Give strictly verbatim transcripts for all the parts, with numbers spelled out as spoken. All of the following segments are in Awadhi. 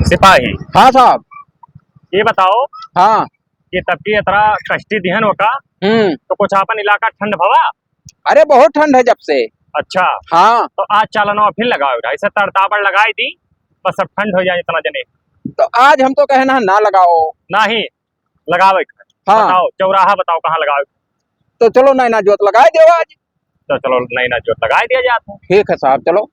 सिपाही। हाँ साहब। ये बताओ हाँ। कि तब की इतना कष्टी दिहन ओका, हम्म। तो कुछ आपन इलाका ठंड भवा? अरे बहुत ठंड है जब से। अच्छा। हाँ। तो आज चालनवा फिर लगाओ, ऐसे तड़ताबड़ लगाई दी, बस अब ठंड हो जाए इतना जने। तो आज हम तो कहे ना, ना लगाओ। नहीं, लगावे के। हाँ। बताओ, चौराहा बताओ कहाँ लगावे के। तो चलो नैना जोत लगाई देवा आज। तो चलो नैना जोत लगाई दिया जात है। ठीक है साहब, चलो।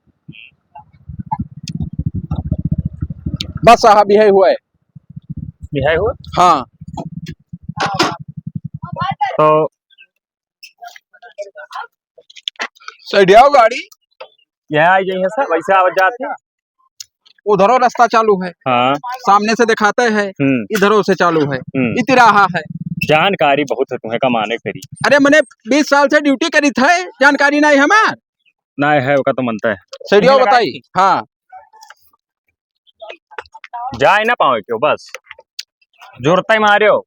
बस साहब, यही हुआ है। यही हुआ? हाँ। तो side आओ गाड़ी। यहाँ आई जाइए सर, वैसे आवत जात है। उधरो रास्ता चालू है। हाँ। सामने से दिखाते हैं, हम्म। इधरो से चालू है। हम्म। ई तिराहा है। जानकारी बहुत है तुम्हें, कमाने करी। अरे, मने बीस साल से duty करी थे, जानकारी नहीं हमार। नहीं है, ओका तो मनता है। Side आओ बताई। हाँ। जाए ना पावे क्यों, बस। जोरता ही मारे हो।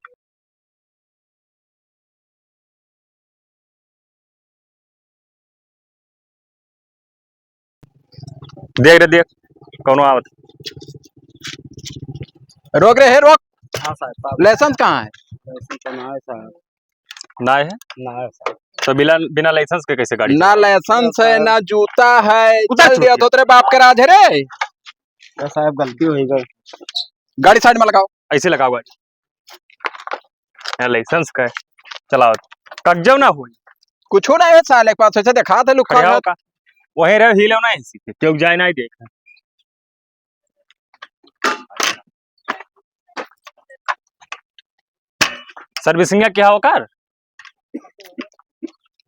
देख रे, देख, कौनो आवत। रोक रे, हे रोक। हाँ साहब, साहब। License कहाँ है? License तो ना है साहब। ना है? ना है साहब। तो बिना, बिना license के कैसे गाड़ी ना चलाओ? License है, साहब। ना जूता है। उतार चल दिया चुके। तो तेरे बाप के राज है रे। अरे साहब, गलती हो गई। गाड़ी side में लगाओ। ऐसे लगाओ गाड़ी। यहाँ license का है, चलाओ। कागजो ना होई। कुछो ना है साले के पास, ऐसे दिखात है लुक्का खड़ियाओ खात। का। वहीं रहो, हिलो ना इसी पे, क्यों जाए ना ही देख। Servicing क्या होकर?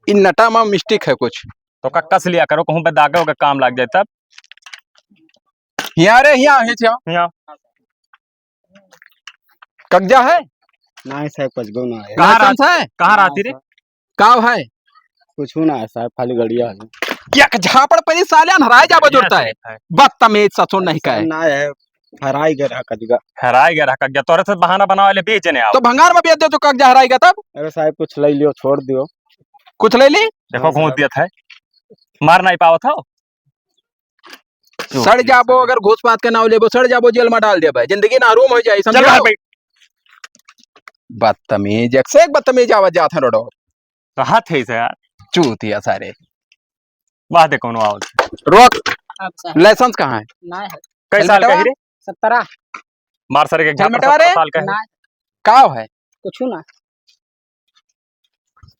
इन नटा में mistake है कुछ। तो का कस लिया करो, कहूँ पे दागे होके काम लाग जाए तब। हिया रे, हिया, हिया, हिया। हिया। कब्जा है? नहीं साहब, कुछ गो ना है। कहाँ license रहत-, है? कहाँ रहती रे? साहब। काव है? कुछ ना है साहब, खाली गड़िया है। एक झापड़ परी साले, हराए जाबो जोरता है। है। बदतमीज ससुर नहीं का है। ना है, हराई गया रहा कजगा। हराई गया रहा कजगा, तोरे से बहाना बनावे ले बेच जने आओ। तो भंगार में बेच दे तो कब्जा हराई गया तब? अरे साहब, कुछ ले लियो, छोड़ दियो। कुछ ले ली? देखो, हाँ घूस साहब। दिया था, मार नहीं पावत हो। सड़ जाबो, अगर घूस पात के नाव लेबो, सड़ जाबो, जेल में डाल देबे, जिंदगी ना हराम हो जाए, चल समझो? बाहर बैठ। बदतमीज, एक से एक बदतमीज आवत जात है रोडो। तो हाथ है इसे यार। चूतिया सारे। वाह दे कौनो आवत। रोक। अच्छा। License कहाँ है? ना है। कई साल का helmet ही रे? सत्रह। मार सारे के झापड़, helmet वाले? सत्रह साल का है। ना। काव है? कुछ ना।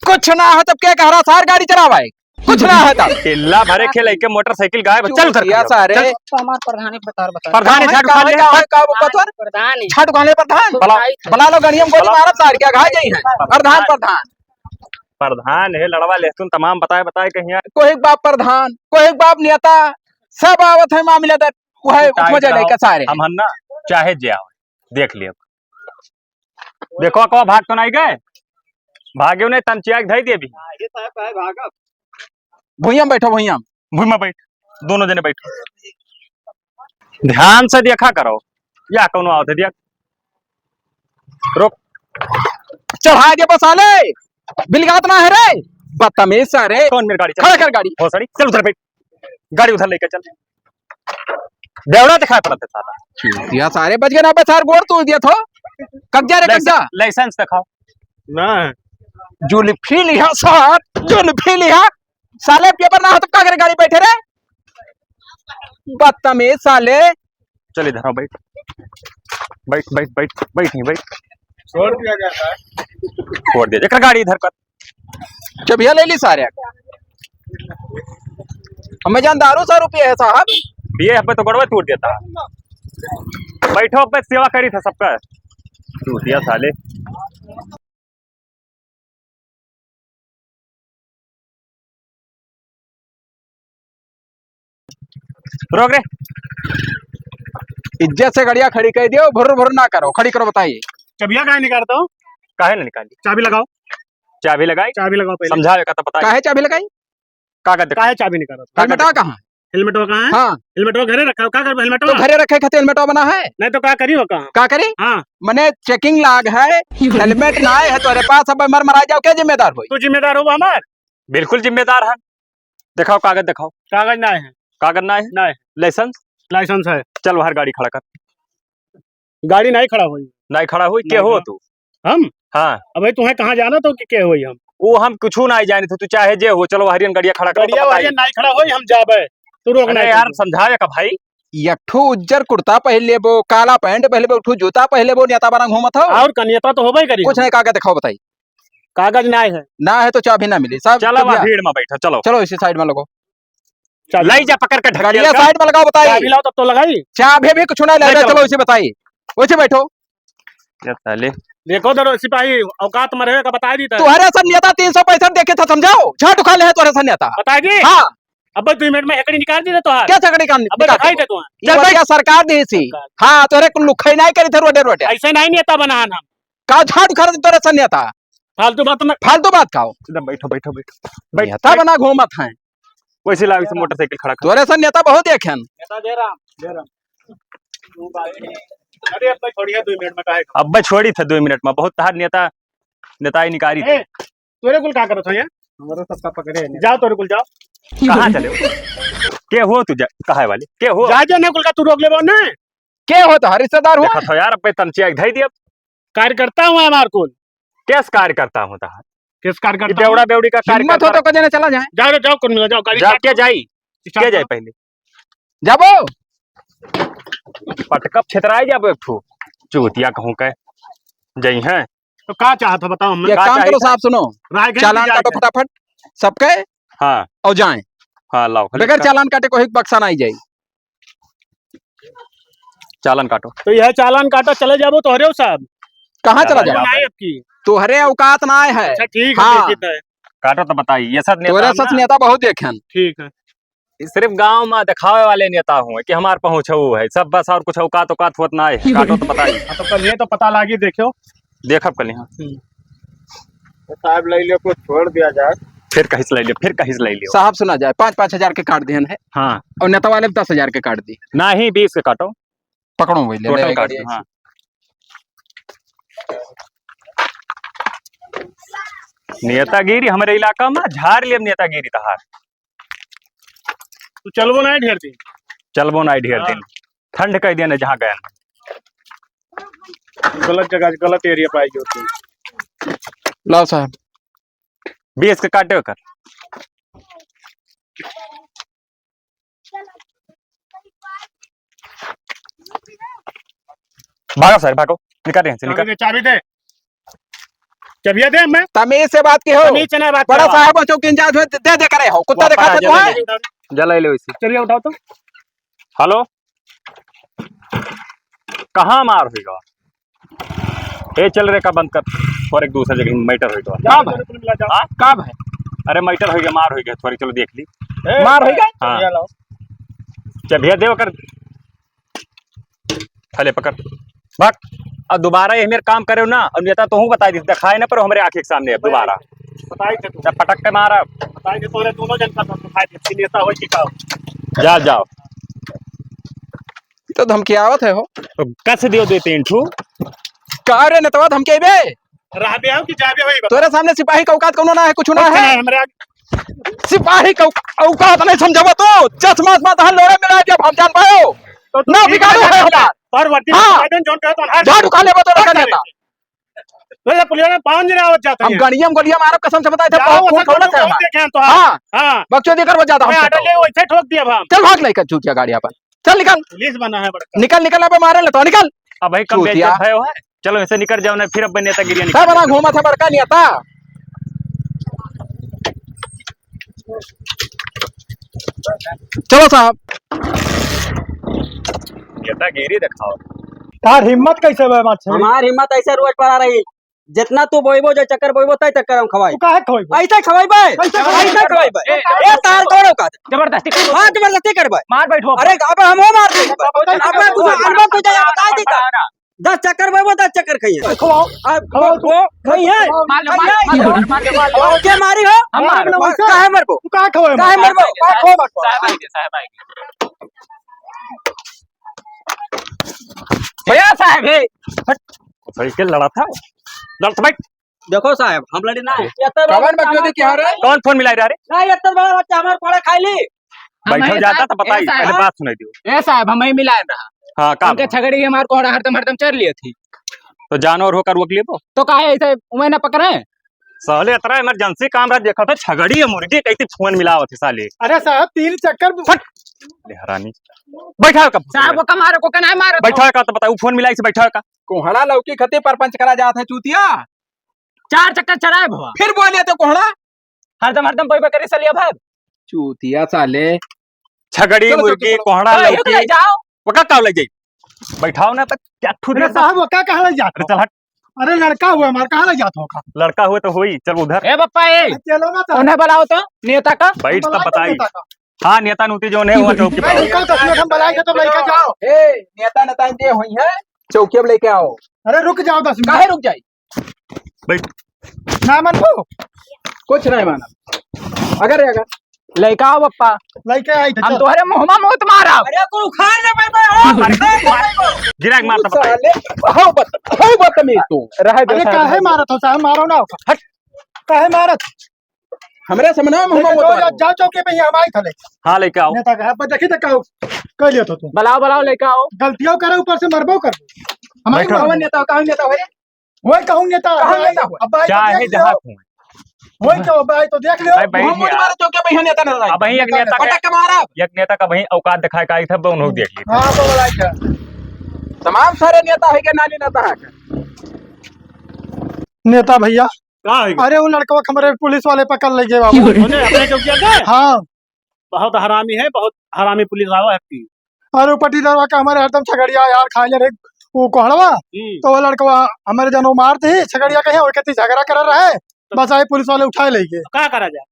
कुछ ना है तब क्या कह रहा सार गाड़ी चलावा है? कुछ ना है तब। किल्ला भरे खेल के मोटरसाइकिल गायब, चल उधर चूतिया खड़े हो। सारे। चल। तो हमार प्रधान एक बता, बता। प्रधान है, झाड़ू खा ले। का है, का वो पतर? प्रधान है। झाड़ू खा ले प्रधान। तो बला, बताई था। बला लो गणियम गोली बला। मारब सार क्या घाय जाई है? प्रधान, प्रधान। प्रधान है, लड़वा लेहतुन तमाम बताए, बताए कहिया। कोई बाप प्रधान, कोई बाप नेता, सब आवत है मामला दर, वो है, तो उठ जाए का सारे। हम हन ना, चाहे जे आवे, देख लियो। देखो, को भाग तो नहीं गए? भाग्यो नहीं, तंचिया के धई दे भी। आगे साहब, काहे भागब? भुइयां बैठो, भुइयां। भुइयां बैठ, दोनों जने बैठो। ध्यान से देखा करो, या कौनो आवत है, देख। रोक। चढ़ा दे बस साले, बिलगात ना है रे, बदतमीज सारे। कौन मेरी गाड़ी चला? खड़ा कर गाड़ी। भोसड़ी, चल उधर बैठ। गाड़ी उधर लेके चल। बेवड़ा दिखाई पड़त है साला। या सारे बच गए ना बे, सार गोड़ तोड़ दिया थो। कब्जा रे, लाइसेंस, कब्जा। लाइसेंस दिखाओ। ना। जुल्फी लिहा सार, जुल्फी लिहा। साले पेपर ना हो तो का करे गाड़ी बैठे रे? बदतमीज साले। चल इधर आओ, बैठ। बैठ, बैठ, बैठ, बैठ, नहीं, बैठ। छोड़ दिया जाता है। छोड़ दिया। एक गाड़ी इधर कर। चबिया ले ली सारे। हमें जान दारू सौ रुपये है साहब। पिए हमें तो गड़वा तोड़ देता। बैठो, अब सेवा करी था सबका। चूतिया साले। रोक रे। इज्जत से गड़िया खड़ी कर दियो, भुर्र भुर्र ना करो, खड़ी करो, बताइए। चबिया काहे निकालता हो? काहे ना निकाली? चाबी लगाओ। चाबी लगाई? चाबी लगाओ पहले। समझावे का तो बताई। काहे चाबी लगाई? कागज दिखाओ। काहे चाबी निकालता हो? कागज हेलमेटवा दिखाओ। कहाँ? हेलमेटवा कहाँ है? हाँ। हेलमेटवा घरे रखा हो, का करबो हेलमेटवा? तो घरे रखे खातिर हेलमेटवा बना है? नहीं तो का करी हो कहाँ? का करी? हाँ। मने checking लाग है, हेलमेट ना है तोरे पास, अब मर मरा जाओ, क्या जिम्मेदार होई? तू जिम्मेदार हो हमार? बिल्कुल जिम्मेदार है। दिखाओ कागज दिखाओ। कागज ना है। कागज ना है? ना है। लाइसेंस? लाइसेंस है। चल बाहर गाड़ी खड़ा कर। गाड़ी नाहीं खड़ा होई। नाहीं खड़ा होई, के नाहीं हो खड़ा। तू? हम? हाँ। अबे तुहें कहाँ जाना तो कि के होई हम? वो हम कुछू नाहीं जानी थे, तू चाहे जे हो, चलो हरियन गड़िया खड़ा करो तो गड़िया बताई। हरियन नाहीं खड़ा होई, हम जाबे। तू रोक अरे नाहीं यार, तू। समझावे का भाई। एक ठो उज्जर कुर्ता पहन लेबो, काला पैंट पहन लेबो, एक ठो जूता पहन लेबो, नेता बना घूमत हो। और का नेता तो होबे करी कुछ हम। नाहीं, कागज दिखाओ, बताई। कागज नाहीं है। ना है तो चाबी ना मिली, सब चलो, कुछ वहाँ दिया। भीड़ में बैठो, चलो। चलो इसी साइड में लगो। चाबी लई जा पकड़ के ढकेल गड़िया के। साइड में लगाओ, बताई। चाबी लाओ तब तो लगाई। चाबी भी कुछ ना ले ले, चलो। चलो इसे बताई। वैसे बैठो। क्या साले? देखो दरो सिपाही, औकात में रहे का बताई दी तो। तुम्हारे सब नेता तीन सौ पैंसठ देखे था, समझाओ। झाट उखा ले है तुम्हारे सब नेता। बताई दी? हाँ। अब दो मिनट में हेकड़ी निकाल दी तो। क्या हेकड़ी काम अब निकाल दिखाई दो? दे तू। ये चल भाई। बढ़िया सरकार दी सी। सरकार। हाँ, तोरे कुल लुखाई नाहीं करी थे रोडे रोडे। ऐसे नाहीं नेता बनान हम। का झाट उखा रहे तोरे सब नेता? फालतू बात में। फालतू बात खाओ। एकदम बैठो, बैठो, बैठो। बैठ, नेता बैठ। बना घूमत हैं। वैसे लाओ, इसे मोटरसाइकिल खड़ा कर। तोरे से नेता बहुत देखेन। नेता जयराम, जयराम। अरे, अब छोड़िए, दो मिनट में काहे का? अब छोड़ी थे दो मिनट में, बहुत तहार नेता, नेताई निकारी थे। ए, तोरे कुल का करत हो ये? हमारे सबका पकड़े हैं। जाओ, तोरे कुल जाओ। कहाँ चले हो? के हो तू जा-, कहाँ वाले? के हो? जा, जा, ने कुल का तू रोक लेबो ने। के हो तो रिश्तेदार हो? देखत हो यार, अब तमचिया धई दिया। कार्यकर्ता हूँ हमार कुल। कैस कार्यकर्ता हूँ तहार? किस कार्यकर्ता ये बेवड़ा हूँ? बेवड़ी का हिम्मत हो कार्यकर्ता तो कजने चला जाए। जाओ रे, जाओ, कुल मिला, जाओ, गाड़ी जाओ, स्टार्ट क्या करो। जाई? स्टार्ट क्या जाई करो। पहले? जाबो। पटकब छितराई जाबो एक ठो। चूतिया कहूँ के। जई हैं। तो का चाहत हो बताओ हमें? ये का काम चाही करो था? साहब, सुनो। रायगंज चालान जाए काटो है। फटाफट। सबके। हाँ। और जाएं। हाँ, लाओ, बगैर लेकर। चालान काटे कोई बक्सा नाहीं जाई। चालान काटो। तो यह चालान काटा चले जाबो तोहरे साहब। कहाँ चला चला जाओ? जाओ। नाहीं अब की। तोहरे औकात नाहीं है। अच्छा, ठीक है, हाँ। देखित है। काटो तो बताई, ये सब नेता तोहरे हम सच ना नेता बहुत देखेन। ठीक है। ये सिर्फ गाँव में दिखावे वाले नेता हुए कि हमार पहुँच है, वो है सब बस, और कुछ औकात औकात होत नाहीं है। काटो तो बताई। हाँ, तो कल ये तो पता लागी, देखियो। देखब कल यहाँ। हम्म। तो साहब ले लियो, कुछ छोड़ दिया जाए। फिर कहीं से ले लियो, फिर कहीं से ले लियो। साहब सुना जाए, पाँच पाँच हजार के काट दिहन है। हाँ। और नेता वाले दस हजार के काट दी। नाहीं, बीस के काटो। पकड़ो वही, ले टोटल ले काट गाड़ी दो, ऐसे। हाँ। नेतागिरी हमरे इलाका में झाड़ लेब नेतागिरी तहार। तू चलबो नाहीं ढेर दिन। चलबो नाहीं ढेर हाँ। दिन। ठंड कह दिया ने जहाँ गया। गलत जगह, गलत एरिया पे आई होती। लाओ साहब। बीस के काटे कर। भागो सर, भागो। निकाल रहे हैं, निकाल। चाबी दे, चाबी दे। चाबिया दे हमें। तमीज से बात की हो। तमीज से ना बात बड़ा करो। साहब हो, चौकी इंचार्ज हो, दे दे करे हो। कुत्ता वापस दिखाते आ तो जाओ, है। जलाई लो इसे। चाबिया उठाओ तो। हेलो। कहाँ मार होइगा? ए, चल रे, का बंद कर। और एक दूसरे जगह मैटर होइगा। का भाई? हाँ? का भाई? अरे, मैटर होइगा, मार होइगा, थोड़ी, चलो देख ली। ए, मार होइगा? हाँ। चाबिया लाओ। चाबिया दे ओकर। हले पकड़। भाग। अब दोबारा ये मेरे काम करे ना, अब नेता तोहूँ बताई दी, दिखाए ना पर हमरे आँखी के सामने अब दोबारा। बताई दे तू। जब पटक के मारा। बताई दे तोरे दोनों जन का, तो दिखाई दे, नेता हो कि का हो। जा, जाओ। तो धमकी आवत है हो। तो कस दियो दो तीन ठो। का रे नेतवा धमकी अइबे? रहबे हो कि जाबे हो, ई बता। तोरे सामने सिपाही का औकात कौनो ना है, कुछ ना कुछ है। ना है हमरे आगे। सिपाही का औका-, औकात नहीं समझबा तू। चश्मा, चश्मा तहार लोड़े मिला जब हम जान पायो। तो तू ना ठीक बिगाड़ो है है ना। हमार। पर वर्दी हाँ। में जौन कहत हन, झाड़ू खा लेबो तो रखा नेता। तो ये पुलिया में पाँच जने आवत जात हम हैं। गड़िया में गोलियां मारब, कसम से बताई थे, जाओ, बहुत खून असल खौलत है में हमार। देखे हैं तो हाँ। हाँ। बकचोदी करबो ज्यादा हम अरे, चलते आडे हो। ले, वैसे ठोक दिया हम। चल भाग ले, चूतिया गाड़ी अपन। चल निकल। पुलिस बना है बड़का। निकल, निकल, अबे मारे ले तो निकल। अब भाई कम चूतिया। बेइज्जत भयो है। चलो, ऐसे निकल जाओ ना, फिर अब नेतागिरी है, निकल बड़ा जाओ। घूमत है बड़का नेता। चलो साहब। नेतागिरी दिखाओ। तार हिम्मत कैसे बे बात है? हमार हिम्मत ऐसे रोज पड़ा रही, जितना तू बोइबो, जो चक्कर बोइबो, तय चक्कर हम खवाई। तू काहे खवाइबो? ऐसे खवाइबे। कैसे खवाइबे? ऐसे खवाइबे। ए, ए, तार कौन औकात? जबरदस्ती। हाँ, जबरदस्ती करबे। मार बैठो। अरे, अब हम हो मार देबे। अब तू अनुभव तुझे बता दी था। दस चक्कर में वो दस चक्कर खाइए। खवाओ। अब खवाओ तू। वो खाइए। मार लो, मार लो, मार लो, मार लो, मार लो। के मारी हो? हम मार लो। काहे मरबो? तू काहे खवाए? काहे मरबो? काहे खवाए? साहब आएंगे, साहब आएंगे। भैया साहब, हे। हट। भाई के लड़ा था? लड़ तो बैठ। देखो साहब, हम लड़ी ना। अरे। ये तो कवन बकचोदी क्या रे? कौन फोन मिला रहा रे? ना, ये तो बड़ा बच्चा हमारे पड़ा खाई ली। बैठो हम जाता तो बताई, ए साहब, पहले बात सुनाई दियो। ए साहब, हम ही मिलाए रहा। हाँ, का उनके बा? छगड़ी हमार कोहड़ा हरदम, हरदम चर लिए थी। तो जानवर होकर रोक लेबो? तो काहे ऐसे उमे ना पकड़े? साले, इतना emergency काम रहा, देखा था, छगड़ी या मुर्गी कैसे फोन मिलावत है साले। अरे साहब, तीन चक्कर हट। ले हरानी। बैठा का? साहब, वो का मारो, को का ना मारो? बैठा का तो बताओ, फोन मिलाई से बैठा का? कोहड़ा लौकी खती परपंच करा जात है, चूतिया। चार चक्कर चलाए भवा। फिर बोले तो कोहड़ा। हरदम, हरदम पैबे करी सलिया भर। चूतिया साले। छगड़ी, चलो, चलो, मुर्गी, चलो। कोहड़ा, ए, रुक लौकी। ले जाओ। वो का, का ले जाई? बैठाओ ना तक, क्या ठुक अरे साहब, वो का कहाँ ले जात अरे हो? चल हट। अरे लड़का हुआ हमार, कहाँ ले जात हो का? लड़का हुए तो होई, चल उधर। ए बप्पा, ए। अरे चलो ना तो। उन्हें बुलाओ तो, नेता का। बैठ बुलाओ तब तो बताई। नेता का। हाँ, नेता नूती जो है, वो चौकी पर। अरे रुको, दस मिनट हम बुलाएंगे, तुम लेके जाओ। ए, नेता नेता जे होई है, चौकी अब लेके आओ। अरे रुक जाओ दस मिनट। काहे रुक जाई? बैठ। ना मनबो? कुछ नहीं मानब। अगर, अगर। लइका आओ बप्पा। लइके आई थे, हम चल। तोहरे मुँह मा मूत मारब। अरे, को उखाड़ ले, भाई, भाई, ओ, भाई, भाई, भाई, भाई। गिरा के मार तू तब बताई। साले, हो बत-, हो बतमीज तू। रहे दो अरे, साहब, काहे रहे दो। मारत हो साहब? मारो ना। हट। काहे मारत? हमरे सामने में लेके हुआ जाओ, बोल रहा हूँ। जाओ चौकी पे, यहाँ हम आई थले। हाँ, लेके आओ। नेता का, अब देखी तो का कर लिया था तू। बुलाओ, बुलाओ, लेके आओ। गलतियों करे, ऊपर से मरबो कर। हमारी बैठो। मरबो। कौन नेता, कौन नेता है? वही कहूँ नेता, कहाँ अब नेता आई, हुआ? अब आई तो चाहे देख जहाँ लियो। हुआ। वही कहो, अब आई तो देख लियो। भाई, बैठ मुँह गया। मारो चौकी पे, यहाँ नेता ना आई। अब वहीं एक नेता का पटक के मारा। एक नेता का वहीं औकात दिखाए का आई था, वो उन्होंने देख लिया। हाँ, तो बुलाई क्या? तमाम सारे नेता है के नानी नेता है के? नेता भैया, का है? अरे, वो लड़कवा के हमरे पुलिस वाले पकड़ ले गए बाबू। उन्हें अपने चौकिया के? हाँ। बहुत हरामी है, बहुत हरामी पुलिस आवा है आपकी। अरे, वो पट्टीदारवा का हमरे हरदम छगड़िया यार खाए ले रे, वो कोहड़वा। हम्म। तो वो लड़कवा हमरे जनो मार दे, छगड़िया कहे, वो कहती झगड़ा कर रहे, तो बस आए पुलिस वाले उठाए ले गए। तो का करा जाए?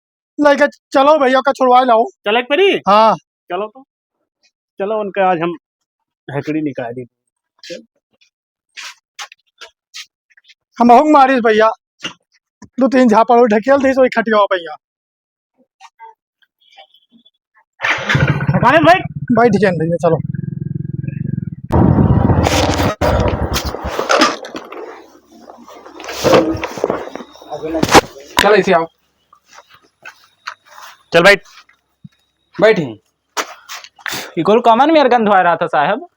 लेके चलो भैया का छुड़वा लाओ। चले के पड़ी? हाँ। चलो तो, चलो उनके आज हम हेकड़ी निकाली। हम अहुक मारिस भैया, दो तीन झापड़ ढकेल दीस वही खटिया भैया। अरे भाई। बैठ जाएन भैया, चलो। चल, ऐसे आओ। चल, बैठ। बैठ ही। ई कुल कमन मेर गंधवा रहा था, साहब?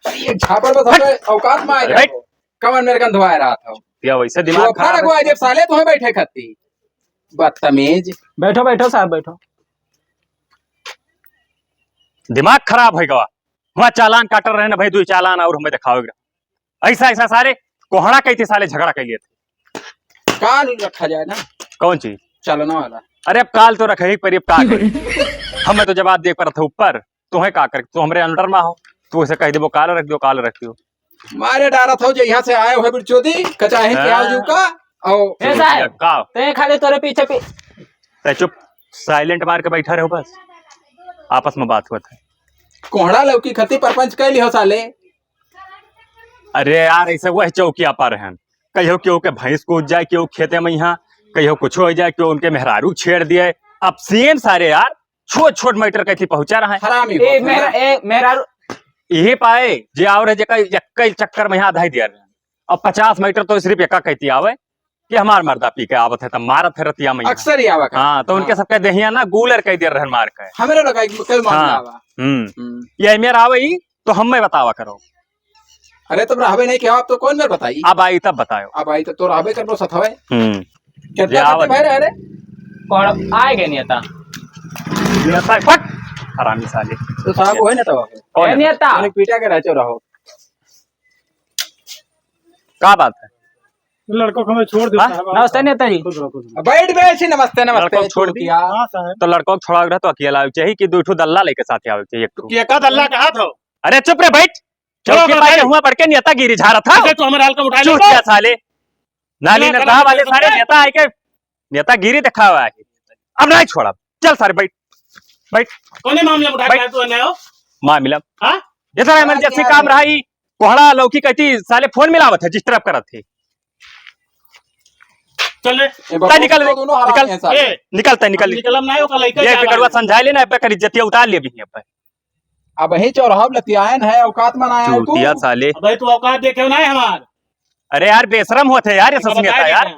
अरे, ये झापड़ बस हट। हमरे औकात में आ गया बैठ। हो। कमन मेर गंधवा रहा था। या वैसे दिमाग वो खराब है। अगुआ जब साले तुम्हें बैठे खाती। बदतमीज। बैठो, बैठो साहब, बैठो। दिमाग खराब है गवा। वहाँ चालान काट रहे ना भाई, दो चालान और हमें दिखाओगे। ऐसा, ऐसा सारे कोहड़ा कहते साले झगड़ा कर लिए थे। काल रखा जाए ना। कौन चीज? चालान वाला। अरे अब काल तो रखे ही, पर अब का करी? हमें तो जवाब दे पर था ऊपर, तुम्हें का करे? तू हमरे under में हो, तू उसे कह देबो काल रख दियो, काल रख दियो। मारे डारा था जो यहाँ से आए हुए बिरचोदी, कचाहे के हाँ। आओ जू का, आओ। ए साहब, का? ते खाली तोरे पीछे पी- ते चुप, silent मार के बैठा रहो बस, आपस में बात होत है। कोहड़ा लौकी खती परपंच कह लियो साले। अरे यार, ऐसे वह चौकिया पर हैं, कहियो केहू के भैंस कूद जाए, केहू खेते में यहाँ, कहियो कुछ हो जाए, केहू उनके मेहरारू छेड़ दिए। अब same सारे यार, छोट छोट matter कैसे पहुंचा रहा है। हरामी ए, हो, मेहरा-, हरामी। ए, मेहरारू। यही पाए, जे आव रहे, जेका यक्का चक्कर में यहाँ आधा ही दिया रहे। अब पचास matter तो सिर्फ एका कहती आवे कि हमार मर्दा पी के आवत है, तब मारत है रतिया में यहाँ। अक्सर ही आवा करता। हाँ, तो उनके हाँ। सबके देहिया ना गूलर कह दिया रहन मार के। हमरे लगा एक कई मामला हाँ। आवा। हम्म। हम्म। ये मेरा आवे ही, तो हम में बतावा करो। अरे, तुम रहबे नहीं क्या, आप तो कौन मेरे बताई? अब आई तब बतायो। अब आई तब तो रहबे करबो सथवे। हम्म। कितना जे आवत। भाई रहे रे? कौन आए गए नेता? नेता फट। हरामी साले। तो साहब वो है नेता वहाँ पे। कौन ए है? नेता। उन्हें पीटा के रहो, रहो। का बात है? लड़कों को हमें छोड़ दो हाँ? साहब, आप नमस्ते नेता जी। खुश रहो, खुश रहो। बैठ बे, ऐसे नमस्ते, नमस्ते, लड़कों को छोड़ दी। छोड़ दिया। हाँ साहब। तो लड़कों को छोड़ा रहा तो अकेला आवे चाहिए कि दो ठो दल्ला लेके साथ आवे चाहिए एक ठो। तो क्या का दल्ला कहा था? अरे चुप रे, बैठ। चलो, चौकी बैठ। पाए हुआ बढ़ के नेतागिरी झाड़ा था। अरे, तू हमारे हल्का उठा ले। चूतिया साले। नाली चलो, नेता चलो, वाले चलो, सारे चलो। नेता आए के नेतागिरी दिखावा है। अब नहीं छोड़ा। चल सारे बैठ। बैठ। कौन है मामला उठा के बैठ। आया तू अन्याय हो? मामला। हाँ? ये सारा emergency काम रहा ही। कोहड़ा लौकी कहती साले फोन मिलावत है, disturb करत है। चल रे। ए, बकवास निकल, तो दोनों हरामी निकल। हैं साले। ए, निकलता है, निकल। निकलम ना हो, कल लइका ये जा बिगड़वा रहा है। समझा लेना, अब कर इज्जतिया उतार ले भी अब। अब ही चौराहा लतियायन है, औकात में ना आया तू। चूतिया साले। अबे तू औकात देखे ना है हमार। अरे यार, बेशरम होत है यार, ये सब नेता यार।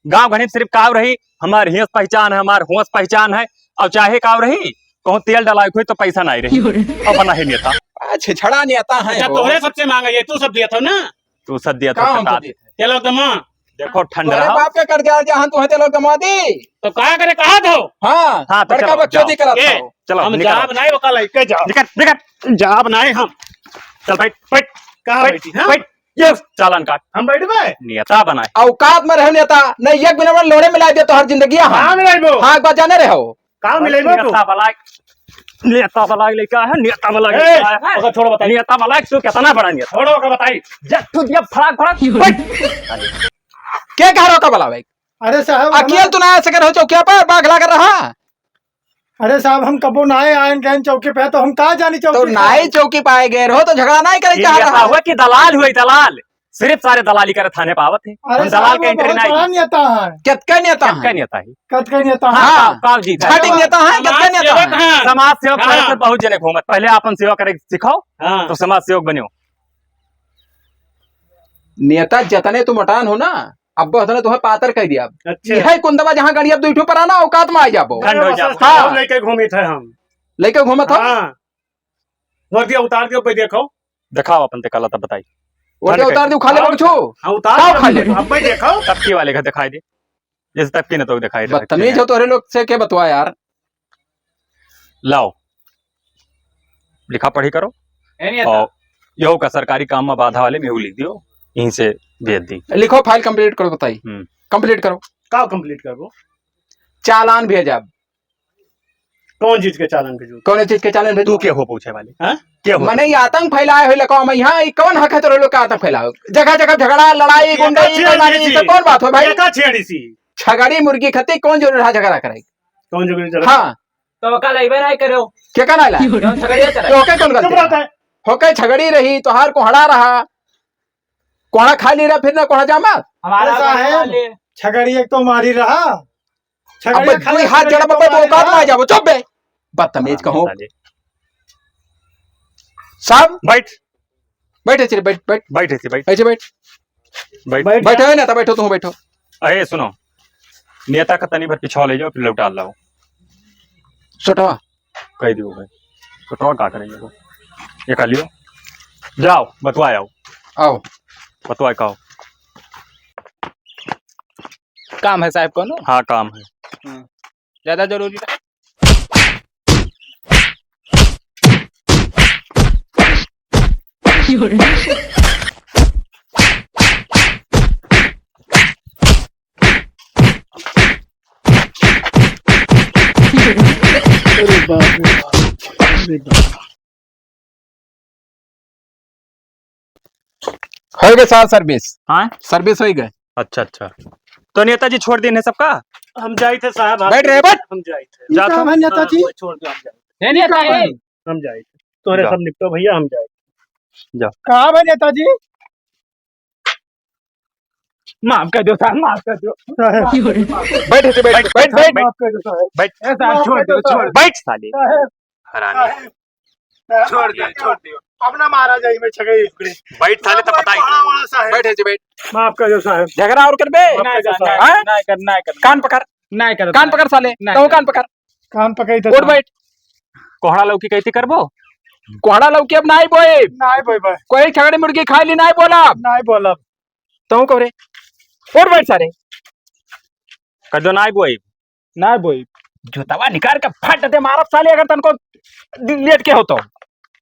गाँव घनी में सिर्फ काव रही, हमार हियस पहचान है, हमार हुआस पहचान है, और चाहे काव रही, कहूँ तेल डलाए कोई तो पैसा नहीं रही, और बना है नेता। आ, छिछड़ा नेता है अच्छा, वो। तोहरे सबसे मांगा ये, तू सब दिया था ना? तू सब दिया था, का हम तो दिए थे? चलो, दमा। देखो, ठंड तोहरे रहा। बाप के कर्जा जहाँ तू है, चलो, दमा दी। तो का करे, कहा दो? हाँ, हाँ, तो बड़का चलो, बकचोदी जाओ। करत ए, हो। चलो, हम निकलो। जाब नाई, ओका लइके जाओ। निकल, निकल। जाब नाई हम। चल, बैठ, बैठ। कहाँ बैठ, बैठी, हाँ? बैठ। ये चालान काट। हम बैठबे? नेता बनाए। औकात में रहो नेता, नहीं एक बिना लोड़े मिला दे तो हर जिंदगी हम। कहाँ मिलाइबो? हाँ, एक बार जाने रहो। का मिलेबो तू? नेता बलाय, नेता बलाय लइका है, नेता बलाय ए, लइका है। ओका छोड़ बताई। नेता बलाय, तू कितना बड़ा नेता? छोड़ो, ओका बताई। जब तू दिया फड़ाक, फड़ाक, बैठ। के कह रहा का बलावे? अरे साहब, अकेल हम तू ना ऐसे कर हो चौकिया पर, बाघ लगा रहा। अरे साहब, हम कबो नाय आयन गयन चौकी पे, तो हम का जानी चौकी तो पे? नाई चौकी पाए गए रहो, तो झगड़ा नाई करे ये चाह नेता रहा। हुआ कि दलाल हुआ, दलाल। सिर्फ सारे दलाली करे थाने पावत है। अरे हम दलाल साहब, के वो entry बहुत नहीं बड़ा की। नेता है। कितका नेता कितका है? नेता है? कितका नेता है? हाँ, हाँ। का, का जी? छाटिंग नेता है, कितका समाज नेता सेवक है? हैं। समाज सेवक हाँ। करे से बहुत जने घूमत। पहले आपन सेवा करे सिखाओ, हाँ। तो समाज सेवक बनियो। नेता जतने तू मोटान हो ना, अब उतने तुम्हें पातर कह दिया। अच्छा। यह कुंदवा जहाँ गड़ी अब दुइठो पर आना, औकात में आ जाबो। ठंड हो अरे जाबो। बस हाँ। लेके घूमित है हम। लेके घूमत हो? हाँ। वर्दी उतार दियो, भाई देखो। दिखाओ अपन ते काला तब बताई। वर्दी ठंड उतार के। दियो, खा ले आओ। कुछ? हाँ, उतार का खा ले? अब भाई देखो। तबकी वाले का दिखाई दे। जैसे तबकी न तो दिखाई दे। बदतमीज हो तोहरे लोग से के बतवा यार। लाओ। लिखा पढ़ी करो। ए, नहीं आता। और यहो का सरकारी काम में बाधा वाले में लिख दियो। यहीं से भेज दी। लिखो, file complete करो, बताई। हम्म। Complete करो। का complete करबो? चालान भेजब। कौन चीज के चालान भेजू? कौन चीज के चालान भेजू? तू के हो पूछे वाले? हाँ? के हो? मने ये आतंक फैलाए हुए लकवा में यहाँ, ये कौन हक है तोरे लोग का आतंक फैलाओ? जगह जगह झगड़ा, लड़ाई, ये गुंडई, का छेड़ी बेईमानी, सी? तो कौन बात हो भाई? ये का छेड़ी सी? छगड़ी मुर्गी खाती कौन जरूर रहा झगड़ा करे? कौन जरूर झगड़ा? हाँ। तो का लाइबे नहीं करो। के का ना ला? कौन झगड़िया करे? तो ओके कौन चुप गलती? रहता है। होके छगड़ी रही, तोहार कोहड़ा रहा। कोहड़ा खा ली रहा, फिर ना कोहड़ा जामा? हमारा अरे साहब, वाले। छगड़ी एक तो मारी रहा। छगड़ी अब खा दुई ले, हाथ छगड़ी जड़ा तो बब्बे तो मारी औकात रहा। में आ जाबो, चुप बे। बदतमीज कहो। साले। साहब, बैठ। बैठ, ऐसे बैठ, बैठ। बैठ, ऐसे बैठ। ऐसे बैठ। बैठ। बैठ। बैठो है ना, तो बैठो, तुम बैठो। अरे सुनो, नेता का तनी भर पिछवा ले जाओ, फिर लौटा लाओ। छोटवा। कह दियो भाई, छोटवा का करेंगे वो? ये कर लियो, जाओ, बतवा आओ। आओ। बतवा का आओ। काम है साहब कोनो? हाँ, काम है। हाँ। ज्यादा जरूरी ना? अरे बाप रे बाप, अरे बाप। हो गए साहब service। हाँ? Service हो गए। अच्छा, अच्छा। तो नेताजी छोड़ देने सबका? हम जाइत है साहब, बैठ रहे, बैठ। हम जाइत है। जा काम तो। है नेताजी? हाँ, छोड़ दो, हम जाइत है। नहीं, नेता है। हम जाइत है। तोरे जा। सब निपटो भैया, हम जाइत है। जा। कहाँ भाई नेताजी? माफ कर दो साहब, माफ कर दो। साहब। बैठ, बैठ, बैठ, बैठ, बैठ, बैठ। माफ कर दो साहब। बैठ। ए साहब, माफ छोड़ कर दो, दो साहब। छोड़। बैठ साले। साहब। हरामी। साहब। छोड़ दो, छोड़ दो। अपना महाराज आई में छगई उकड़े। बैठ साले, तब बताई। बड़ा, बड़ा साहब। बैठ, ऐसे बैठ। माफ कर दो साहब। झगड़ा और करबे? माफ कर दो साहब। नहीं, हाँ? नहीं कर, नहीं कर। कान पकड़। नहीं कर। कान पकड़ साले। नहीं तो कर। कान पकड़। कान पकड़ तो उठ साहब। बैठ। कोहड़ा लौकी कैसे करबो? कोहड़ा लौकी अब नाई बोए। नाई बोए, बोए। कोई छगड़ी मुर्गी खाई ली, नाई बोला। नाई बोला। तहूँ कब रे? उठ बैठ सारे। कर दो नाई बोई। नाई बोई। जूतवा निकाल के फट दे मारब साले, अगर तनको लेट के हो तो।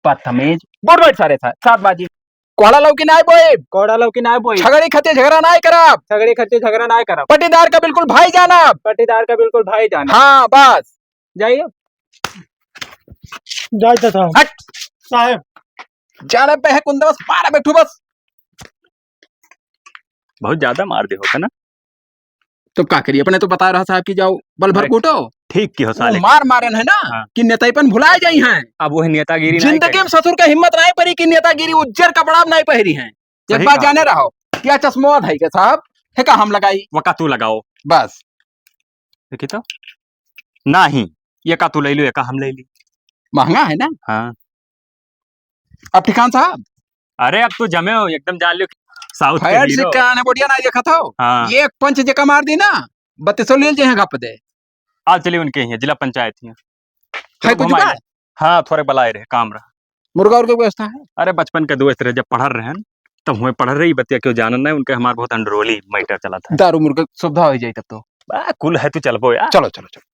बदतमीज। उठ बैठ सारे सा-, सात बाजी। कोहड़ा लौकी नाई बोई। कोहड़ा लौकी नाई बोई। छगड़ी खातिर झगड़ा नाई करब। छगड़ी खातिर झगड़ा नाई करब। पट्टीदार का बिल्कुल भाई जानब। पट्टीदार का बिल्कुल भाई जानब। हाँ, बस। जाइए। जाइत है साहब। हट। साहब। जाने पे है कुंदवस, पारा बैठू बस। बहुत ज्यादा मार दे होता ना। तो का करिए, अपने तो बता रहा साहब कि जाओ बल भर अरे, कूटो। ठीक की हो साले। मार मारन है ना हाँ। कि नेताईपन भुलाए जाई हैं। अब वही नेतागिरी नहीं जिंदगी करी। में ससुर का हिम्मत नहीं परी कि नेतागिरी उज्जर कपड़ा में नहीं पहरी हैं। एक सही बात कहा। जाने रहो, क्या चश्मा है के साहब, है का हम लगाई? वका तू लगाओ। बस। देखी तो। नाही, ये का तू ले लो, ये का हम ले ली। महंगा है ना? हाँ। अब ठिकान साहब? अरे, अब तो जमे हो, एकदम जान लियो, South के फैट hero। सिक्का आने बोटिया ना देखत हो? हाँ। ये एक पंच जेका मार दी ना, बत्तीसो ले जे हैं गप दे। आज चलिए उनके ही, जिला पंचायत ही। है चलो कुछ घुमाए। बात? हाँ, थोड़े बलाए रहे, काम रहा। मुर्गा उर्गा के व्यवस्था है? अरे, बचपन के दोस्त रहे, जब पढ़ल रहन, तब हुए पढ़ल रही, बतिया क्यों जानन नहीं, उनके हमार बहुत अंडरोली मैटर चला था। दारू मुर्गा सुविधा हो जाई तब तो। बा, कुल है, तू चलबो यार। चलो, चलो, चलो।